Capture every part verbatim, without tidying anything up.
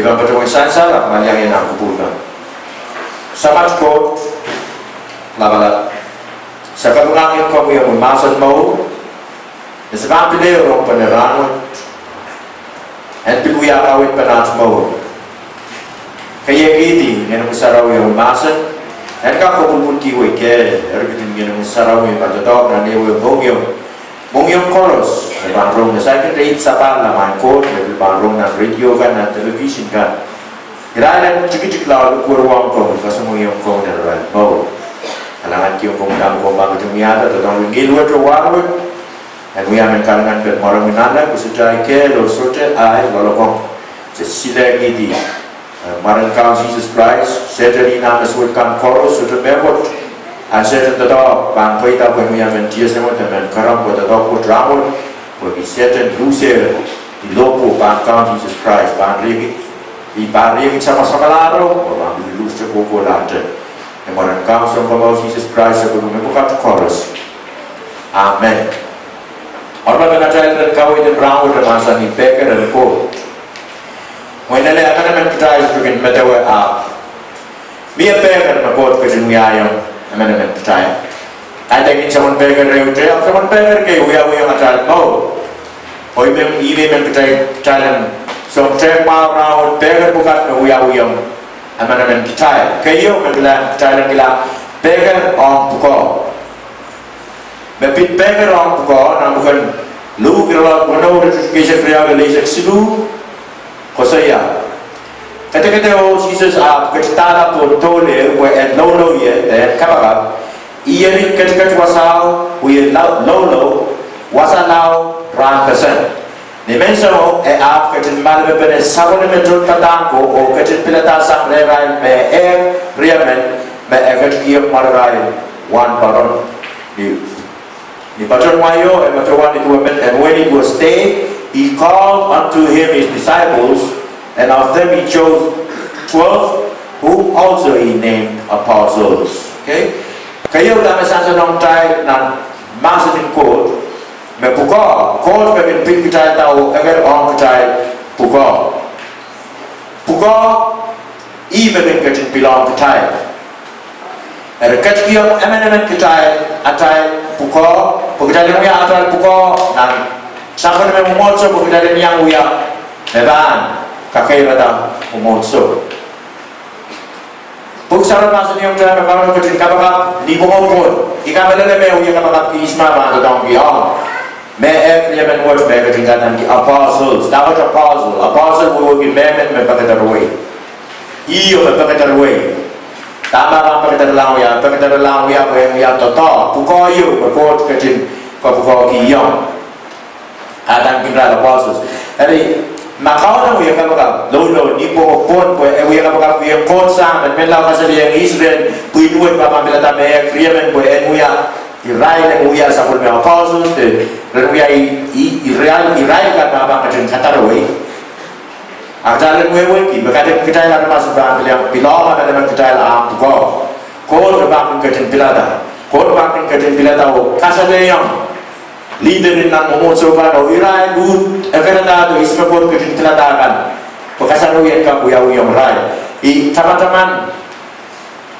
Pahn patohwan sansal ahpw maliang ien nan kupwur kan. Samat Koht Lapalap, se kapingahki komwi omwi mahsen mour, me se pahn pil ehu rong pene rahnwet, en pil wia kaweid pene aht mour. Keiekihdi Ngehnomwi Sarawi omwi mahsen, en kak kopwulpwulkihwei kehl, eri ketin Ngehnomwi Sarawi pahn doadoahk nan ehuehu mohngiong, mohngiong koaros, me pahn rong nan saikinte sapahl, Maing Koht, me pil pahn rong nan radio kan, nan television kan. Irail en tikitik lao likwerwong komwi, kasamwoiong komwi nan arail mour. Kalahngankihong komwi dahme komw pahn ketin wiahda, doadoahngki ngihl wet oh war wet, en wia mehn kalinganpen mwaromwi nanleng, kosonned ahi kehl oh sohte ahi loalokong. Se silekihdi, eh, mwaren Kaun Sises Krais, Sehdan oh nah me suwed kan koaros, sohte mehkot, ahn Sehdan doadoahk pahn pweida pwehn wia mehn tiesen wet, mehn karam pwe doadoahk wet rahnwet, pwehki Sehdan luhsehr, ni lohpwuo pahn Kaun Sises Krais pahn riekid, I pahn riekid samwasamahlahro, oh pahn pil luhste kohkohlahte. Ni mwaren Kaun Sounkomour Sises Krais, sapwellime pwukat koaros. Amen. Oaralap en atail ren kaweid en rahnwet e mahsanih pehker en Koht. Mwein ele emenemen kitail sohte kin medewe ahpw mie pehker me Koht ketin wiahiong emenemen kitail. Kaidehkin soangen pehker ehute, ahpw soangen pehker kei wiawihong atail mour. Oh ih me, ih me I men kitail, kitail en song tehk mwahu rahnwet, pehker pwukat me wiawihong emenemen kitail. Keieu me kitail, kitail en kilang pehker ong pwukoa. Me pid pehker ong pwukoa, nan pwuken Luk irelaud weneu, iretikitik eisek riau lel eisek siluh, koasoia: Kedekede oh Sises ahpw ketidahla pohn dohlehu pwe en loulou ie de en kapakap, ih eri ketiket wasao wie loulou, wasa lao rahnpeseng. Ni menseng e ahpw ketin malipepene sapwellime tohnpadahk ko oh ketin pilada sang rehrail me ehk riemen me e ketikihong mwarirail wahnpoaron. Ni Ni patohwan waio, e patohwan ni duwemen, and when it was day, he called unto him his disciples, and of them he chose twelve, whom also he named apostles. Okay? Keieu dahme sansal ong kitail nan mahsen en Koht, me pwukoa, Koht me kin pil kitailda oh eker ong kitail pwukoa. Pwukoa, ih me kin ketin pil ong kitail. Eri ketikihong emenemen kitail atail pwukoa, pwe kitail en wia atail pwukoa nan sapwellime mwomwohdiso, pwe kitail en iang wia me pahn kakeirada mwomwohdiso. Pwuhk Sarawi mahsanihong kitail me Kauno ketin kapakap ni pwongo pwon. I kamehlele me e wia kapakapki ihs me pahn doadoahngki ong me ehk riemen wet me ketin kadaniki apostles. Dahkot apostle? Apostle wehwehki mehmen me pekederwei. Ih me pekederwei. Dahme pahn pekederlahng wia? Pekederlahng wia pwe en wia doadoahk. Pwukoa ieu me Koht ketin kapwukoahkihong. Kadaniki irail apostles. Eri, ma Kauno wia kapakap, loulou, ni pwongo pwon, pwe e wia kapakap, wia Koht sang, en men lao kasalehiong Israel pwihn wet me pahn pilada me ehk riemen pwe en wia, irail en wia sapwellime apostles, de ren wia i, i, irail, irail kan me pahn ketin kadarwei. A kitail en wehwehki me kaidehkin kitail aramas pahn pil, pil ong emenemen kitail ahmw pwukoa. Koht pahn kin ketin pilada. Koht pahn kin ketin pilada oh kasalehiong leader en nan mwomwohdiso kan oh irail uhd ekerada de ihs me Koht ketin pilada kan, pwe kasarawien kak wiawihong irail. I tamataman,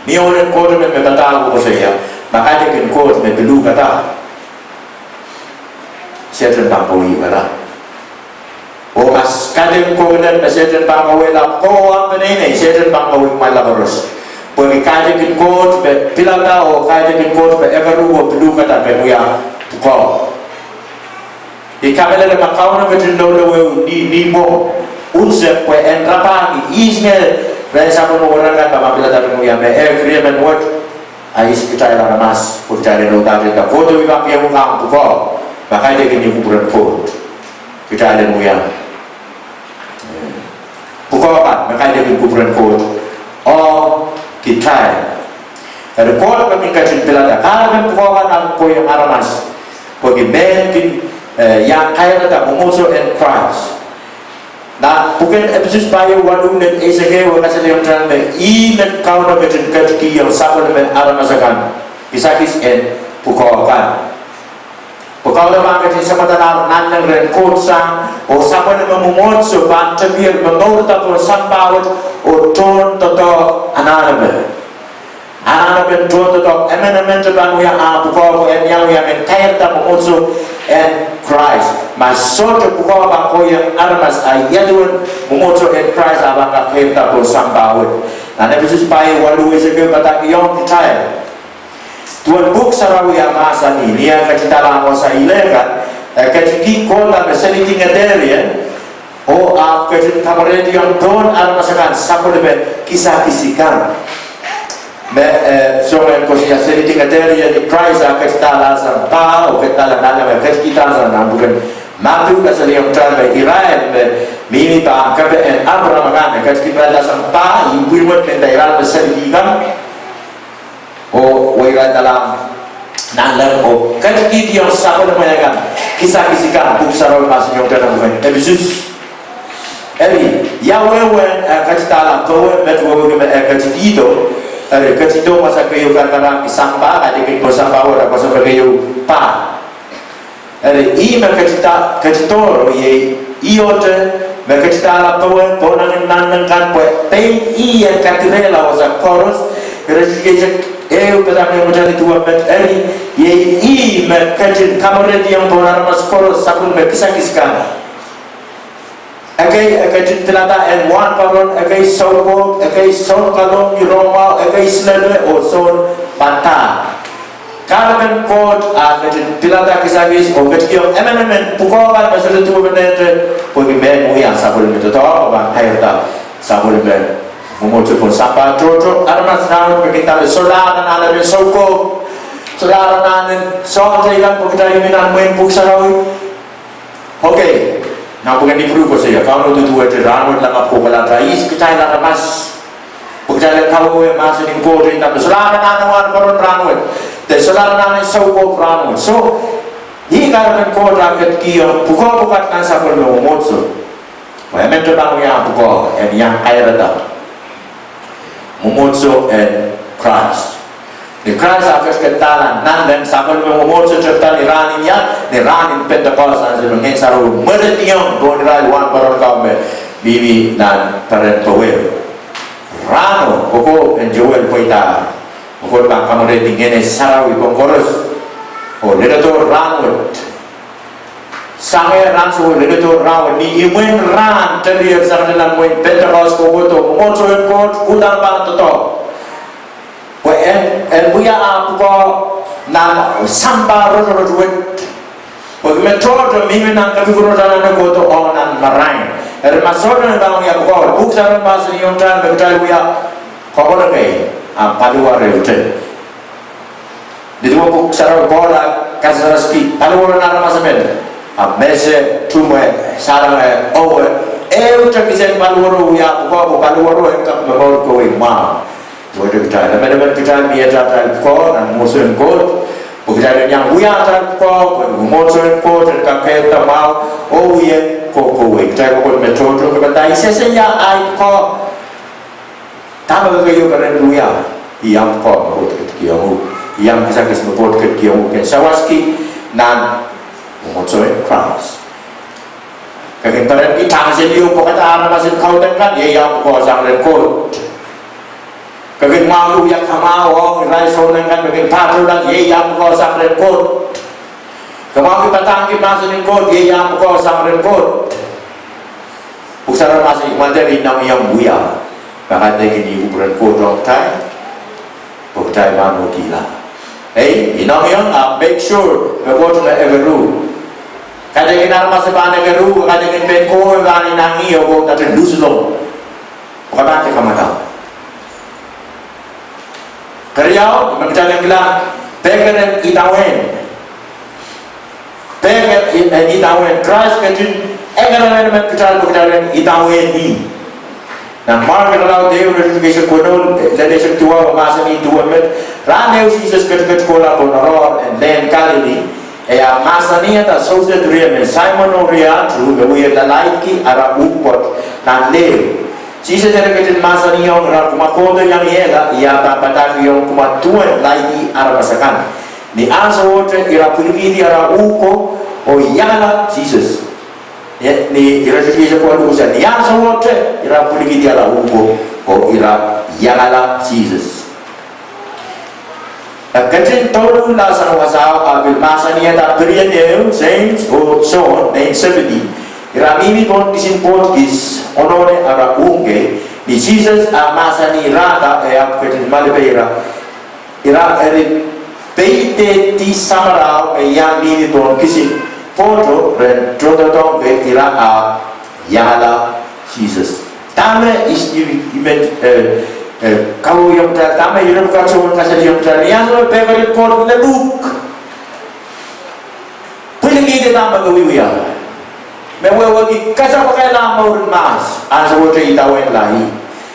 mie ohl en Koht emen me padahk oh koasoia, ma kaidehkin Koht me pil uhkada, Sehdan pahn kohwei uhkada. Oh ma kaidehkin Koht me Sehdan pahn kohwei ahmw peneinei, Sehdan pahn kohwei kumwail koaros. Pwehki kaidehkin Koht me pilada oh kaidehkin Koht me eker uhk oh pil uhkada ken wia pwukoa. I kamehlele ma Kauno ketin loulou ehu ni, ni pwong unsek pwe en rapahki ihs me rehn sapwellime werenkan me pahn pilada ken wia me ehk riemen wet. A ihs kitail aramas, pwe kitail en uhdahn, kitail en kohdo ipang ieu kan pwukoa, ma kaidehkin kupwuren Koht. Kitail en wia pwukoa kan, ma kaidehkin kupwuren Koht. Oh kitail. Eri Koht me kin ketin pilada. Kahrepen pwukoa kan ahpw kohiong aramas, pwehki mehn kin, eh, iang kairada mwomwohdiso en Krais. Nan pwuken Epesus pahieu waluh lel eisek ehu e kasalehiong kitail me ih me Kauno ketin ketikihong sapwellime aramas akan kisakis en pwukoa kan. Pwukoa pahn ketin samwada nanleng rehn Koht sang, oh sapwellime mwomwohdiso pahn tepier me mourda pohn sampah wet, oh tohn doadoahk anahnepe. Anahnepen tohn doadoahk emenemen te pahn wia ah pwukoa, pwe en iang wia mehn kairada mwomwohdiso en Krais. Ma sohte pwukoa pahn kohieng aramas, a ia duwen mwomwohdiso en Krais ah pahn kak kairada pohn sampah wet? Nan Episos pahieu waluh eisek ehu padahkihong kitail duwen Pwuhk Sarawi ah mahsanih, ni eh ketidala wasa ilekan, eh, ketikihda me selidi ngederie, oh ahpw ketin kamwerehdiong pohn aramas akan sapwellime kisakis kan. Me, eh, soangen koasoia selidi ngederie ni Krais ah ketidala sang pah, oh ketidala nanleng, eh, ketikihda sang nan pwuken Madiu kasalehiong kitail me irail me mihmi pahn kepe en Apraam akan, eh, ketikihda sang pah, ih pwihn wet me nda irail me selidi kan. Oh weiraildahlahng nanleng oh ketikihdiong sapwellime kan, kisakis kan, Pwuhk Sarawi mahsanihong kitail nan pwuken Episos. Eri, ia wehwehn, eh, ketidala powe, met wehwehki me, eh, ketikihdo, eri, ketidong wasa keieu karakarahk ki sampah, kaidehkin pohn sampah wet, wasa keieu pah. Eri, ih me ketida, ketidohr, iei, ih ohte, me ketidala powe, pohnangin nanleng kan pwe, pein ih en kadirehla wasa koaros, ire eisek ehu padahkihong kitail duwen met, eri, iei, ih me ketin kamwerehdiong pohn aramas koaros sapwellime kisakis kan. Ekei, e ketin pilada en wahnpoaron, ekei soukohp, ekei sounkalohng ni rongamwahu, ekei silepe, oh sounpadahk. Kahrepen Koht ah ketin pilada kisakis, oh ketikihong emenemen pwukoa kan me sohte duwepenehte, pwehki mehn wia sapwellime doadoahk, pahn kairada sapwellime mwomwohdiso pohn sampah tohto. Aramas rahnwet me kin nda me solahr anahnepen soukohp, solahr anahnen soahng teikan pwe kitail mihmi nan mwehin Pwuhk Sarawi. Okay, nan pwuken Ipru koasoia, Kauno duduwehte rahnwet, lapalap, kohkohlahte ihs kitail aramas, pwe kitail en kawehwe mahsen en Koht, nda me solahr anahnen wahnpoaron rahnwet, de solahr anahnen soukohp rahnwet. So, ih kahrepen Koht ah ketikihong pwukoa pwukat nan sapwellime mwomwohdiso. Pwe emen te pahn wia pwukoa, en iang kairada mwomwohdiso en Krais. Ni Krais ah ketikihda nanleng, sapwellime mwomwohdiso tepda ni rahnen ia, ni rahnen Pentekost, ansou me Ngehn Sarawi mwerediong pohn irail wahnpoaron kan me mihmi nan peren powe. Rahno, kokohp en Joel pweida, Koht pahn kamwerehdi Ngehn Sarawi pohn koaros. Oh leledo rahnwet. Sang eh rahn sou, leledo rahnwet, ni imwin rahn tepier sang nan mwehin Pentekost kohkohdo, mwomwohdiso en Koht uhdahn pahn doadoahk. Pwe en, en wia ah pwukoa nan sampah rotorot wet. Pwe me tohto mihmi nan kepikirot anahne kohdo ong nan marain. Eri ma sohte en pahn wia pwukoa, Pwuhk Sarawi mahsanihong kitail me kitail wia koapworopwe, ahpw paliwar ehute. Nin duwen Pwuhk Sarawi Pohl ah kasaraski paliwar en aramas emen, ahpw me se, tumwe, sarange, owe, ehute kisehn paliwaro wia pwukoa, pwe paliwaro en kak momour kohwei mwahu. Duwehte kitail, emenemen kitail mie atail pwukoa nan mwomwohdiso en Koht, pwe kitail en iang wia atail pwukoa, pwe mwomwohdiso en Koht en kak keirda mwahu, oh wia kohkohwei. Kitail kohkohwei me tohto, ke pahn nda, I sehse ia ahi pwukoa. Dahme keieu peren wia? Iang pwukoa me Koht ketikihong uhk. Iang kisakis me Koht ketikihong uhk, ken sawaski nan mwomwohdiso en Krais. Ke kin perenki tangaseliou pwokada aramas en kaudok kan, iei iang pwukoa sang rehn Koht. Ke kin mwahuki wia kamwahu ong irail souleng kan me kin patohlahng, iei iang pwukoa sang rehn Koht. Ke mwahuki padahngki mahsen en Koht, iei iang pwukoa sang rehn Koht. Pwuhk Sarawi mahsanih, I mwonder inengieng wia, ma kaidehkin ih kupwuren Koht ong kitail, pwe kitail pahn wekila. Ei, inengieng, ahpw make sure me Koht me ekeruh. Kaidehkin aramas pahn ekeruh, kaidehkin pein kowe pahn inengieng, oh Koht ate luhslong. Pwe ke pahn kamada. Keriau, me kitail en kilang, pekeren idawehn. Pekeren idawehn. Krais ketin ekerehng emen kitail pwe kitail en idawehn ih. Nan Mark irelaud ehu, iretikitik eisek weneu, lel eisek duwau, mahsanih duwen met, rahn ehu Sises ketiket kohla pohn oaroahr en lehn Kalili, e ahpw mahsanihada souset riemen, Saimon oh Andru, me wie lalaidki ara uhd pwoat nan lehu. Sises eri ketin mahsanihong ira, kumwa kohdo iangiehla, I ahpw pahn padahkihong kumwa duwen laidi aramas akan. Ni ansowohte ira pwilikihdi ara uhk ko oh iangala Sises. Ni, ni ire tikitik eisek weneu, ni ansowohte ira pwilikihdi ara uhk ko oh ira iangala Sises. E ketin douluhl sang wasao, ahpw pil mahsanihada pirien ehu, James oh Sohn, nein Sepedi, ira mihmi pohn kisin pwoht kis, onone ara uhk kei, ni Sises ah mahsanihada, e ahpw ketin malipe ira. Ira eri peidehdi samwalahro me iang mihmi pohn kisin pwohto ren tohtohdohng kei ira ah iangala Sises. Dahme is, I mean, eh, eh, kawiwiong kitail, dahme ire pwukat sohn kasaliong kitail, ni ansou me pehkeren Koht lepwuk. Pwilikihdi dahme ke wiewia. Me wehwehki kesempwal en mouren mahs, ansowohte idawehnla ih.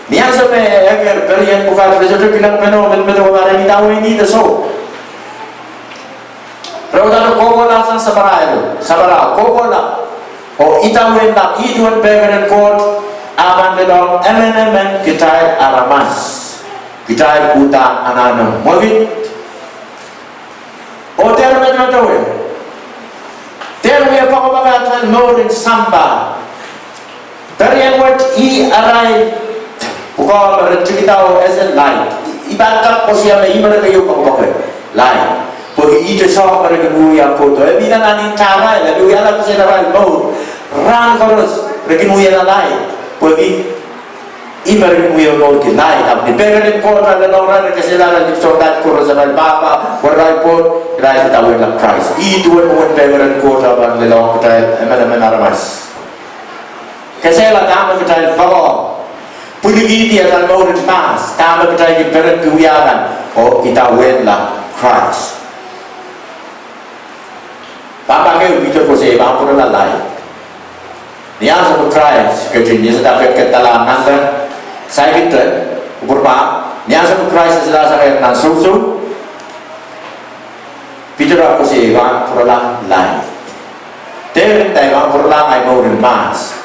Ni ansou me e eker perien pwukat, re sohte kilang meno, me, medewe pahn idawehnihda soh. Re uhdahn kohkohla sang samwalahro, samwalahro kohkohla. Oh idawehnla ih duwen pehkeren Koht, a pahn lelohng emenemen kitail aramas. Kitail uhdahn anahne mwekid. Oh dehr medemedewe. Dehr wia poakepoake atail mouren sampah. Perien wet ih arail pwukoa me re tikida oh ese laid. I, I pahn kak koasoia me ih me re keieu poakepoake. Laid. Pwehki ihte soahng me re kin wiewia kohdo. E mihla nan ntahrail, e wiahla kisehn arail mour. Rahn koaros re kin wiahla laid. Pwehki ih me re kin wiewia mour ki laid. Ahpw ni pehkeren Koht ah lelohng irail, re kesehla arail dipwisoun laid koaros, arail pahpa, wehwehn arail pwoud, irail idawehnla Krais. Ih duwen mwomwen pehkeren Koht ah pahn lelohng kitail emenemen aramas. Kesehla dahme kitail poakohng. Pwilikihdi atail mouren mahs, dahme kitail kin perenki wiahla oh idawehnla Krais. Pahpa kei, Piter koasoia, pahn pwurala laid. Ni ansou me Krais ketin iasada ketiket dahla nan saikinte, kupwurki, ni ansou me Krais iasada sang nan sousou, Piter koasoia, I pahn pwurala laid. Dehr nda, I pahn pwurala ngehi mouren mahs.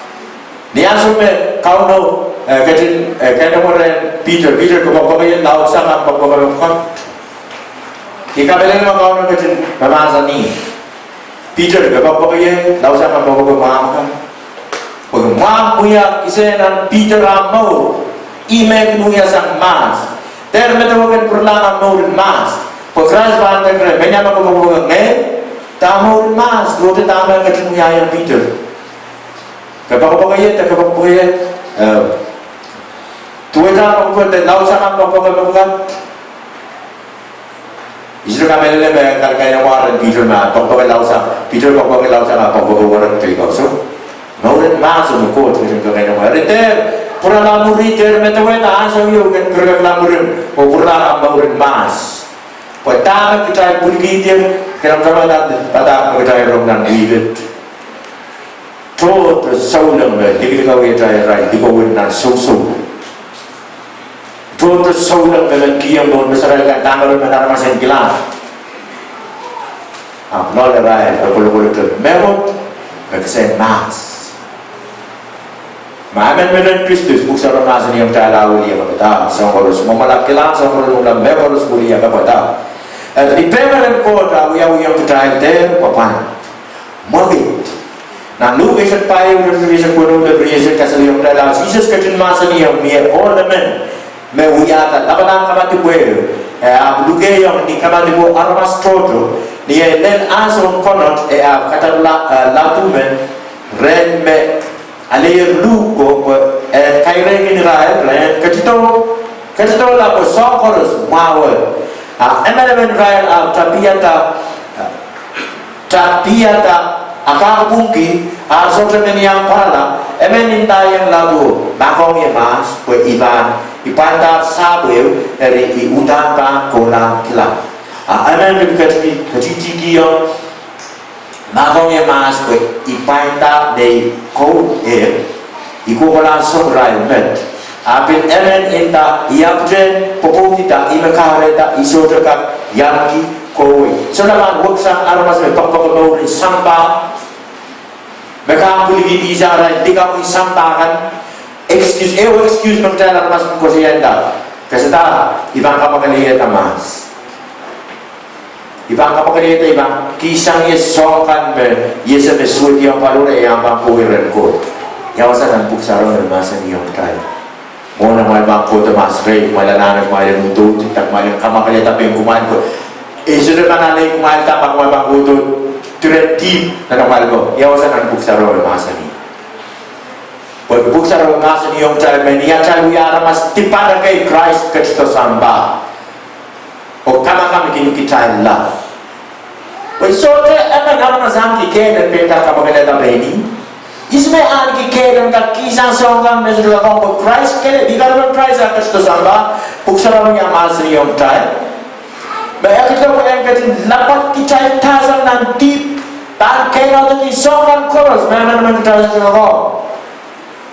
Ni ansou me Kauno, eh, ketin, eh, keinemwe rehn Piter, Piter, ke poakepoake ie laudsang ahmw poakepoake mepwukat. I kamehlele me Kauno ketin mahsanih, Piter, ke poakepoake ie laudsang ahmw poakepoake mwahu kan. Pwe mwahu wia kisehn Piter ah mour, ih me kin wia sang mahs. Dehr medewe ken pwurala mouren mahs. Pwe Krais pahn nda, Piter, menia me ke poakepoake ngehi, da mouren mahs, duwehte dahme ketin wiahiong Piter. Ke poakepoake ie, de ke poakepoake ie, eh, duwehte poakepoake, de laudsang ahmw poakepoake mepwukat. I sohte kamehlele me e kak keinemwe rehn Piter me poakepoake laudsang, Piter poakepoake laudsang ahmw poakepoake werek teikan. Soh, mouren mahs me Koht ketin keinemwe. Eri dehr pwurala mwuri, dehr medewe me ansou ieu ken pirekekla mwurin oh pwurala mouren mahs. Pwe dahme kitail pwilikihdi, kitail pahn padahk me kitail rong nan wihwit. Tohto souleng me likilikawihte irail likawih nan sousou. Tohto souleng me men kihong pohn meserail kan dahme re men aramas en kilang. Ahpw loale irail re kolokol te mehkot me kisehn mahs. Ma emen me ren Kristus, Pwuhk Sarawi mahsanihong kitail, a wiliakapwada, soahng koaros mwomwla kilang, soahng koaros mwomwla, mehkoaros wiliakapwada. Eri ni pehkeren Koht ah wiawihong kitail dehr pwapwand. Mwekid. Nan Luk eisek pahieu, ire tikitik eisek weneu, ire tikitik eisek kasalehiong kitail, Sises ketin mahsanihong mie ohl emen me wiahda lapalahn kamadipw ehu, e ahpw lukehiong ni kamadipwo aramas tohto, ni eh lel ansoun konot e ahpw kadek la, eh, ladu men rehn me aleier luhk ko, pwe en kairehkin irail rehn ketido, ketidola pwe soahng koaros mwahu. A emenemen irail ahpw tapihada, tapihada, a kakapwungki, a sohte men iang pwarala. Emen ndaiong ladu, mahkohng ie mahs, pwe I pahn, I pwainda sahpw ehu, eri I uhdahn pahn kohla kilang. A emen me ketikihkihong, mahkohng ie mahs pwe I pwainda nei koul ehu, I kohkohla soahng irail met. A pil emen nda, I ahpwtehn pwopwoudida, I me kahrehda, I sohte kak iangki kohwei. Sohte pahn weksang aramas me poakepoake mouren sampah, me kak pwilikihdi sang arail likawih sampah kan. Excuse, ehu excuse me kitail aramas koasoia nda, ke sehse, I pahn kamwakelehda mahs. I pahn kamwakelehda, i pahn kihsang ie soahng kan me, ie se me suwediong paliwar, e ahpw pahn kohwei rehn Koht. Ia wasa nan Pwuhk Sarawi me mahsanihong kitail? Mwohn amwail pahn kohdo mahs rehi, kumwail anahne kumwail en udoud, dah kumwail en kamwakelehda pein kumwail ko. E sohte pahn ale kumwail dah ma kumwail pahn kohdo, diren dihp nan amwail ko. Ia wasa nan Pwuhk Sarawi me mahsanih? Pwe Pwuhk Sarawi mahsanihong kitail me ni atail wia aramas dipan ekei, Krais ketido sampah oh kamakamaki kitailla. Pwe sohte emen aramas ahneki kehl en pein kak kamwakelehda pein ih. Ihs me ahneki kehl en kak kihsang soahng kan me sohte kak ong, pwe Krais kelehpw, ih kahrepen Krais ah ketido sampah. Pwuhk Sarawi ah mahsanihong kitail me e ketido pwe en ketin lapwad kitail tahsang nan dihp, pahn kehnohdiki soahng kan koaros me emenemen kitail sohte kak ong.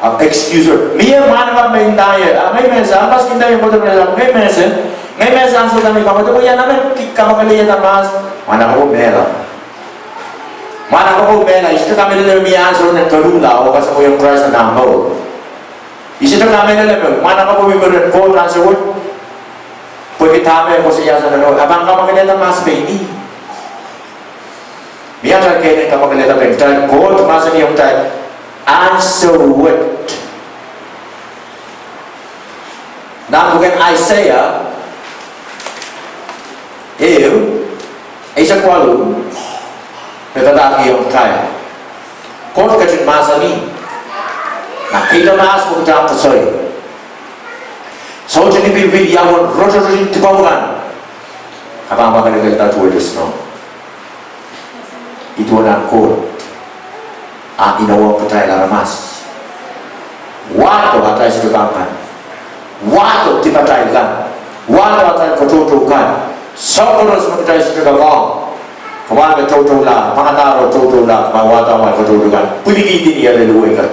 Ahpw excuse, mie mwahnakapw me ndaiong, ah, ngehi mehn se, ah, pas kin ndaiong kohdo me, ah, ngehi mehn se, ngehi mehn se, ah, sohte ni kamwakelehda, oh ia nan me ki kamwakelehda mahs, mwahnakapwo mehla. Mwahnakapwo mehla, I sohte kamehlele me mie ansou en koluhla oh kasamwoiong Krais nan ahmw mour. I sohte kamehlele me mwahnakapwo mi mwurin Koht ansou wet. Pwehki dahme koasoia sang nan, oh, e pahn kamwakelehda mahs pein ih. Mie atail kehl en kamwakelehda pein kitail, Koht mahsanihong kitail ansou wet. Nan pwuken Aiseia ehu, eisek waluh, me padahkihong kitail, Koht ketin mahsanih, ma keido mahs pwe kitail koasoi, sohte ni pilipil ia uwen rotorot en dipomw kan, ke pahn kamwakelekelehr duwehte snow. Ih duwen ahn Koht ah inowo kitail aramas. Wahdo atail sohte pahn kan, wahdo dipatail kan, wahdo atail katoutou kan, soahng koaros me kitail sohte kak ong, kumwail me toutoula, pangadahr oh toutoula, kumwail wahdo amwail katoutou kan, pwilikihdi ni aleluwei kan.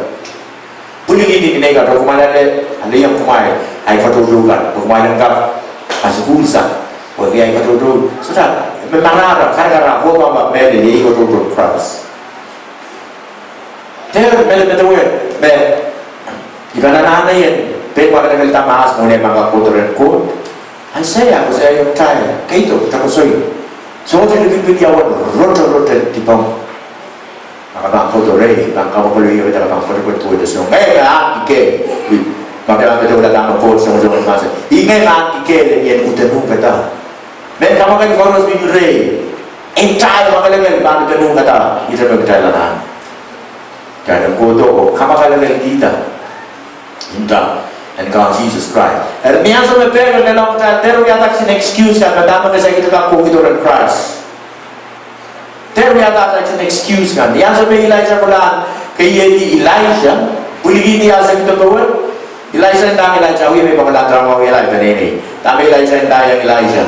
Pwilikihdi ni nei kan, oh kumwail ale, alehiong kumwail ahi katoutou kan, pwe kumwail en kak kasukuhlsang, pwehki ahi katoutou sohte, me marahra, karakarahk, oh pahn pahn mehlel, iei katoutoun Krais. Dehr medemedewe me I pahn anahne ien pein kamwakelekelehr mahs mwohn ei pahn kak kohdo rehn Koht. Aiseia koasoiaiong kitail, keido, kitail koasoi. Sohte ni pilipil ia uwen rotorot en dipomw. Ma ke pahn kohdo rehi, pahn kamwakelekelehr, ke pahn kohdo kohdo duwehte snow. Ngehi me ahneki kehl. Ma ke pahn kohdo dahme Koht songosong mahsanih. Ih ngehi me ahneki kehl en ien udahn uhkada. Mehn kamwakel koaros mi rehi. Kitail kamwakelekelehr pahn udahn uhkada. Ihte me kitail anahne. Kitail en kohdo oh kamwakelekelkihda nta en Kaun Sises Krais. Eri ni ansou me pehker lelohng kitail, dehr wiahda kisin excuse kan me dahme ke saikinte kak kohkihdo rehn Krais. Dehr wiahda atail kisin excuse kan. Ni ansou me Ilaija kohla keiehdi Ilaisha, pwilikihdi ah saikinte powe, Ilaisha ndahng Ilaija, wie me pahn kohla ndahng, wie la peneinei. Dahme Ilaija ndaiong Ilaisha?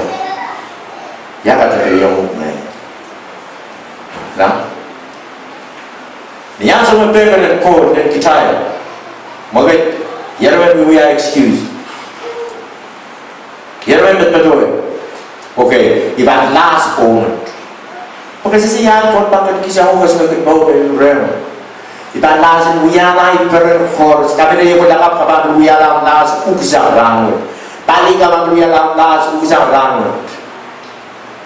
Ia kak tepiong uhk me Ni ansou me pehker en Koht rehn kitail, mwekid, ieremen wiewia excuse. Ieremen medemedewe, okay, I pahn lahs ong uhk. Okay, sisi, ia Koht pahn ketin kihsang uhk, sisi, me kin mour rehmw. I pahn lahs en wiahla ahi peren koaros. Kamehlele, ie pwe lakapw ke pahn wiahla lahs uksang rahnwet. Pali ke pahn wiahla lahs uksang rahnwet.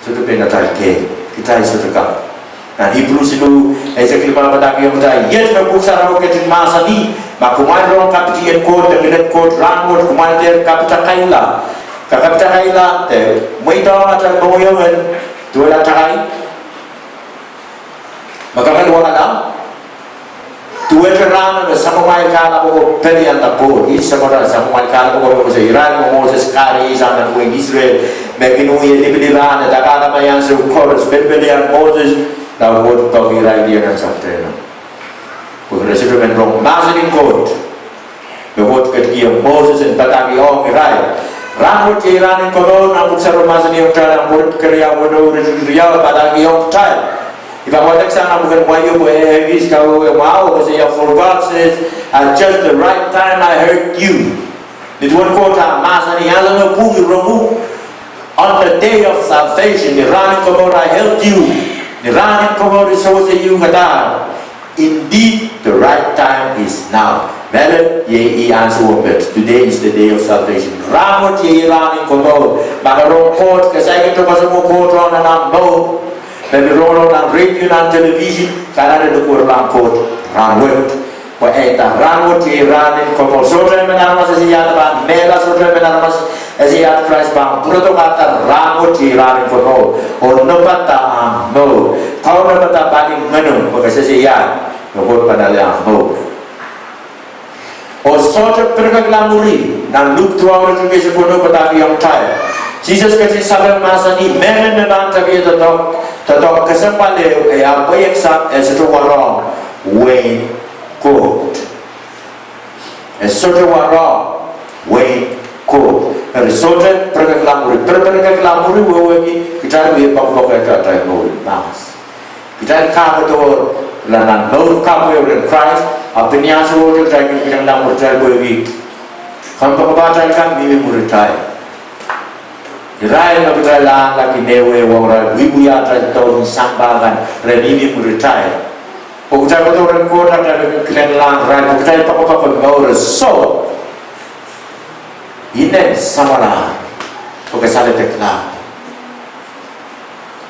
Sohte pein atail kehl, kitail sohte kak. Nan Ipru siluh, eisek limau padahkihong kitail, iet me Pwuhk Sarawi ketin mahsanih, ma kumwail rong kapitien Koht, de ngilen Koht rahnwet, kumwail dehr kapitakaila. Ke kapitakaila, de mweidohng atail mohngiong en duwehla takai. Ma ke men wakala, duwehte rahno me sapwellimamwail kahlap oko pelianda pwoud, ih semwara sapwellimamwail kahlap oko me koasoia irail me Moses kahrehsang nan wehin Israel, me kin wie lipilipil rahn, e dakalap me ansou koaros pelipelian Moses, lao Koht poaki irail nan sapwtehno. Pwe re sohte men rong mahsen en Koht. Me Koht ketikihong Moses en padahkihong irail. Rahnwet iei rahn en komour, nan Pwuhk Sarawi mahsanihong kitail nan Korint keriau weneu, iretikitik riau, padahkihong kitail. I pahn wadek sang nan pwuken Waiuhki, eh, ekis kawehwe mwahu, koasoia, for God says, at just the right time I heard you. Nin duwen Koht ah mahsanih, ansou me pwung I rong uhk, on the day of salvation, ni rahn en komour I helped you. Ni rahn en komour I sewese uhk kadahr. Indeed, the right time is now. Mehlel iei ih ansou wet. Today is the day of salvation. Rahnwet iei rahn en komour. Ma ke rong Koht, ke saikinte koasoia Koht ong nan omw mour. Me pil rongorong nan radio, nan television, ke anahne likwerlahng Koht rahnwet. Pwe e nda rahnwet iei rahn en komour. Sohte emen aramas ese iahd pahn mehla, sohte emen aramas ese iahd Krais pahn pwurodo. Kahrehda rahnwet iei rahn en komour. Oh nopada omw mour. Kaunopada pali ngenom, pwe ke sehse iahd me Koht pahn ale omw mour. Oh sohte pirekekla mwuri, nan Luk duwau, iretikitik eisek weneu padahkihong kitail. Sises ketin sapeng mahsanih, mehmen me pahn tapihada doadoahk, doadoahk kesempwal ehu, e ahpw pweieksang, e sohte warohng wehin Koht. E sohte warohng wehin Koht. Eri sohte pirekekla mwuri, pirepirekekla mwuri wehwehki kitail wie poakepoakehte atail mour mahs. Kitail kahkodohrla nan mour kapw ehu rehn Krais, ahpw ni ansouohte kitail kilkilengla mwuritail pwehki kompoakepahtail kan mihmi mwuritail. Irail me kitail ahneki mehwei wong irail, wiewia atail doh ni sampah kan, re mihmi mwuritail. Pwe kitail kohdo rehn Koht, kitail kilkilenglahng irail, pwe kitail poakepoake mour, soh, inen samwalahro, pwe ke saledeklahng.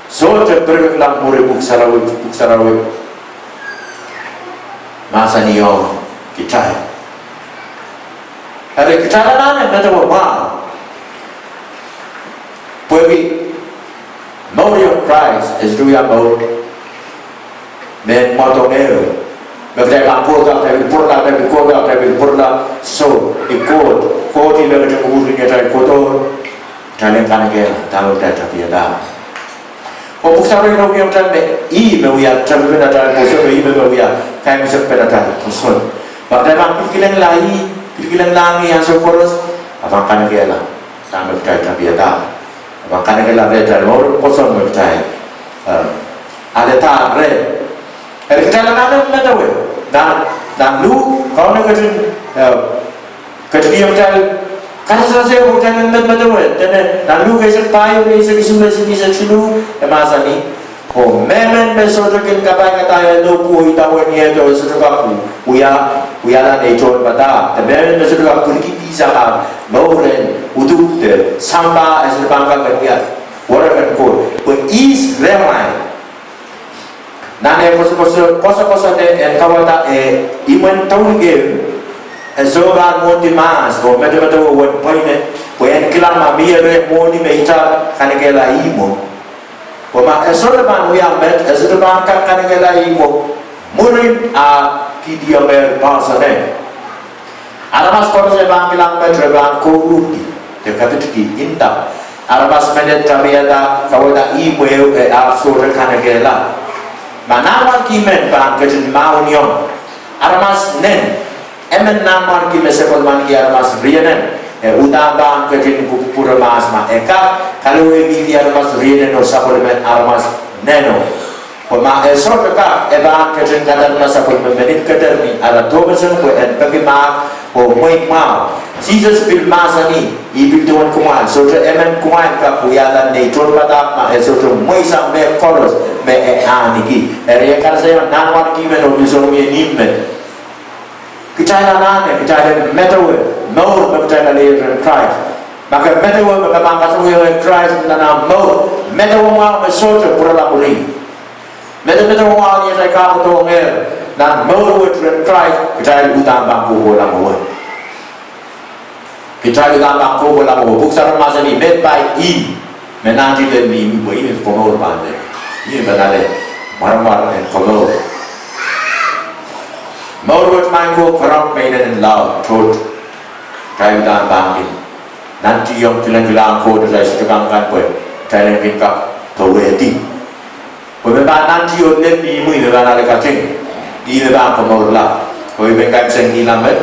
Sohte pirekekla mwuri, Pwuhk Sarawi, Pwuhk Sarawi mahsanihong kitail. Eri kitail anahne medewe mwahu. Pwehki mour ong Krais e sohte wia mour mehn mwadong ehu. Me kitail pahn kohdo, kitail pil pwurala, kitail pil kohdo, kitail pil pwurala. Soh, ni Koht, Koht ih me ketin kupwurki ni atail kohdo, kitail en kanekehla dahme kitail tapihada. Oh Pwuhk Sarawi inoukihong kitail me ih me wia tepin atail pwoson, me ih me, me wia kaimwisekpen atail pwoson. Ma kitail pahn kilkilengla ih, kilkilenglahng ih ansou koaros, e pahn kanekehla dahme kitail tapihada. E pahn kanekehla rehtail mour pwoson me kitail, eh, alehda reh. Eri kitail anahne medewe. Nan, nan Luk, Kauno ketin, eh, ketikihong kitail karasaras ehu pwe kitail en medemedewe. Dene nan Luk eisek pahieu, eisek isuh, eisek isuh, e mahsanih, oh mehmen me sohte kin kapaikada eh lohpwu oh idawehn iehdo, e sohte kak wia, wiahla nei tohnpadahk. De mehmen me sohte kak pwilikihdi sang ah mour en uduhk de sampah, e sohte pahn kak wia werek en Koht. Pwe ihs rehmwail? Nan eh koasokoasoane en kawada eh imwen douluhl, e sohte pahn mwohndi mahs oh medemedewe uwen pweine, pwe en kilang ma mie reh mwohni me itar kanekehla ihmwo. Pwe ma e sohte pahn wia met, e sohte pahn kak kanekehla ihmwo mwurin ah kihdiong poahsoane. Aramas koaros me pahn kilang met re pahn kouruhrki de kapitki, inda aramas menet tapihada, kawada ihmwo ehu e ahpw sohte kanekehla. Ma nanmwarki men pahn ketin mahweniong aramas nen, emen nanmwarki me sapwellimaniki aramas rienen, e uhdahn pahn ketin kupwure mahs ma e kak kalowehkihdi aramas rienen oh sapwellimen aramas neno. Pwe ma e sohte kak, e pahn ketin kadarala sapwellime men en keder ni ara dohpeseng pwe en peki mahk oh mwehi mwahu. Sises pil mahsanih, I pil duwen kumwail, sohte emen kumwail kak wiahla nei tohnpadahk ma e sohte mweisang mehkoaros me e ahneki. Eri e karasehiong nanmwarki men oh pil soangen ihmw men. Kitail anahne, kitail en medewe mour me kitail alehier rehn Krais. Ma ke medewe me ke pahn kasamwoiong Krais nan ahmw mour, medewe mwahu me sohte pwurala mwuri. Medemedewe mwahu ni atail kahkodohngehr nan mour wet rehn Krais, kitail uhdahn pahn kohkohla mwowe. Kitail uhdahn pahn kohkohla mwowe. Pwuhk Sarawi mahsanih me pai ih me nantihong lel me imwi, pwe ih me komour pahn lel. Ih me pahn ale mwaramwar en komour. Mour wet maing ko, karonge me inenen laud, tohto. Kitail uhdahn pahn kin nantihong kilengkileng Koht atail sohte kak kan pwe kitail en kin kak powehdi. Pwe me pahn nantihong lel me imwi me pahn ale kating, ih me pahn komourla. Pwe I men kaimwisekihla met,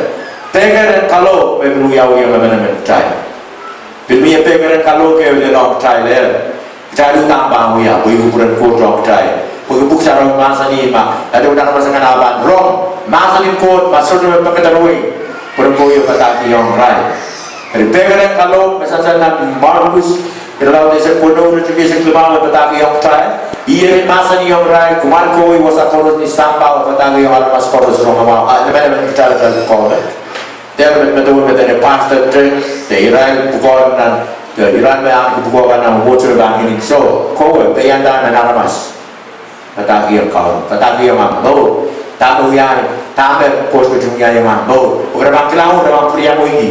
pehker en kalohk me pil wiawihong emenemen kitail. Pil mie pehker en kalohk ehu lelohng kitailehr. Kitail uhdahn pahn wia, pwe ih kupwuren Koht ong kitail. Pwehki Pwuhk Sarawi mahsanih ma, eri aramas akan a pahn rong mahsen en Koht ma sohte me pekederwei, pwuren Koht iei padahkihong irail. Eri pehker en kalohk me sansal nan Markus, irelaud eisek weneu, iretikitik eisek limau me padahkihong kitail. Ih me mahsanihong irail, kumwail kohwei wasa koaros ni sampah oh padahkihong aramas koaros rongamwahu, ah, emenemen kitail pahn kohwei. Dehr medemedewe me dene pastor te, de irail pwukoa nan, de irail me ahneki pwukoa kan nan mwohtail pahn ngehn. Soh, kohwei, peianda mehn aramas. Padahkihong Kaun, padahkihong ahmw mour. Dahme wiahiong, dahme Koht ketin wiahiong ahmw mour. Pwe ke pahn kilang, ke pahn pwuriamweiki.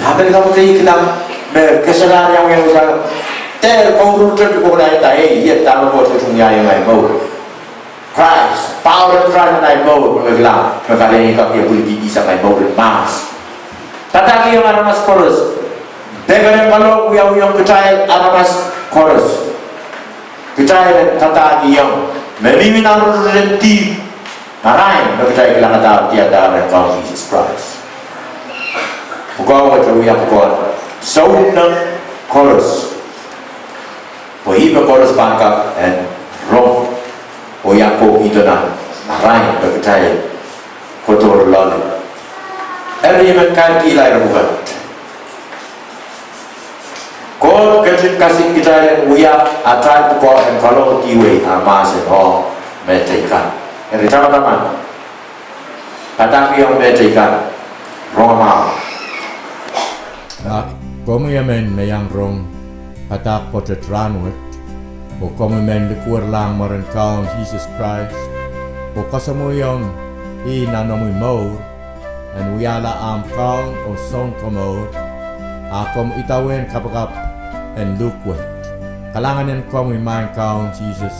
Dahme ke pahn pwuriamweiki, dahme keselahr wiahiong ahmw mour. Dehr kouruhr te pil kohla ih da, eh, ih dahme Koht ketin wiahiong ahmw mour. Krais, power en Krais nan ahmw mour, me kilang, me kahrehda ke pwiliki sang ahmw mour en mahs. Padahkihong aramas koaros. Pekeren kalohk wiawihong kitail aramas koaros. Kitail en padahkihong me mihmi nan rotorot en dihp, marain me kitail kilangada diarada rehn Kaun Sises Krais. Pwukoa wet wia pwukoa sounneng koaros. Pwe ih me koaros pahn kak en rong oh iang kohkihdo nan marain me kitail kohdohr loale. Eri I men kaimwisekihla ire pwukat. Koht ketin kasik kitail en wia atail pwukoa en kalohk kihwei ah mahsen ong mehteikan. Eri tamataman. Padahkihong mehteikan rongamwahu. Ah, komwi emen me iang rong padahk pwoatet rahnwet, oh komwi men likwerlahng mwaren Kaun Sises Krais, oh kasamwoiong ih nan omwi mour, en wiahla ahmw Kaun oh Sounkomour, ah komw idawehn kapakap en luhk wet. Kalahngan en komwi maing Kaun Sises.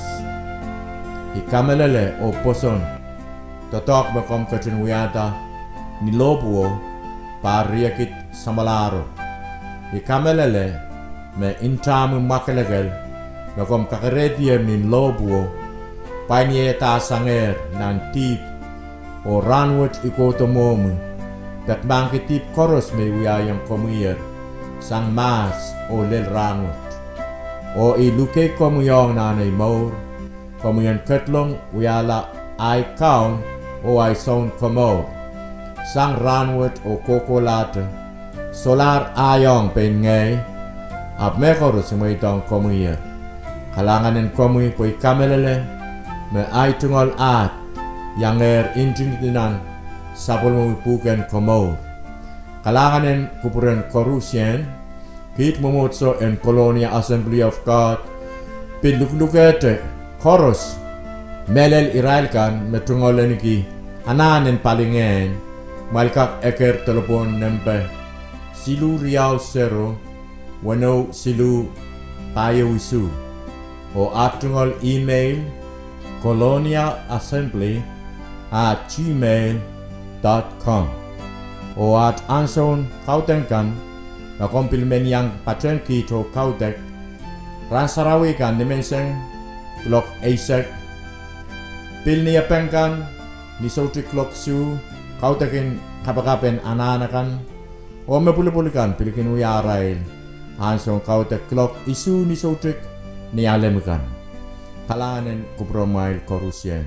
I kamehlele oh pwoson doadoahk me komw ketin wiahda ni lohpwuo, pahr riekid samwalahro. I kamehlele me ntahmwi mwakelekel me komw kakerehdi ni lohpwuo, pwain ie dahsangehr nan dihp, oh rahnwet I kohdo mwohmwi, peki mahkki dihp koaros me I wiahiong komwiher, sang mahs oh lel rahnwet. Oh I luke komwi ong nan ei mour, komwi en ketlong wiahla ahi Kaun oh ahi Sounkomour. Sang rahnwet oh kohkohlahte, solahr ahi ong pein ngehi, ahpw mehkoaros I mweidohng komwiher. Kalahngan en komwi pwe I kamehlele me ahi tungoal ahd iangehr ntingdi nan sapwellimomwi pwuhken komour. Kalahngan en kupwuren koarusie, kiht mwomwohdiso en Colonia Assembly of God pil luklukehte koaros, mehlel irail kan me tungoal ahniki anahn en palingehn, kumwail kak eker delepwohn nempe siluh riau sero, weneu siluh pahieu isuh, oh aht tungoal email, colonia assembly at gmail dot com. Oh aht ansoun kaudok kan, ma komw pil men iang patehng kiht oh kaudok, rahn sarawi kan nimenseng kuloak eisek, pil Niepeng kan ni soutik kuloak isuh, kaudokin kapakap en anahn akan, oh me pwulopwul kan pil kin wia arail ansoun kaudok kuloak isuh ni soutik Nialem kan. Kalahngan en kupwuromwail koarusie.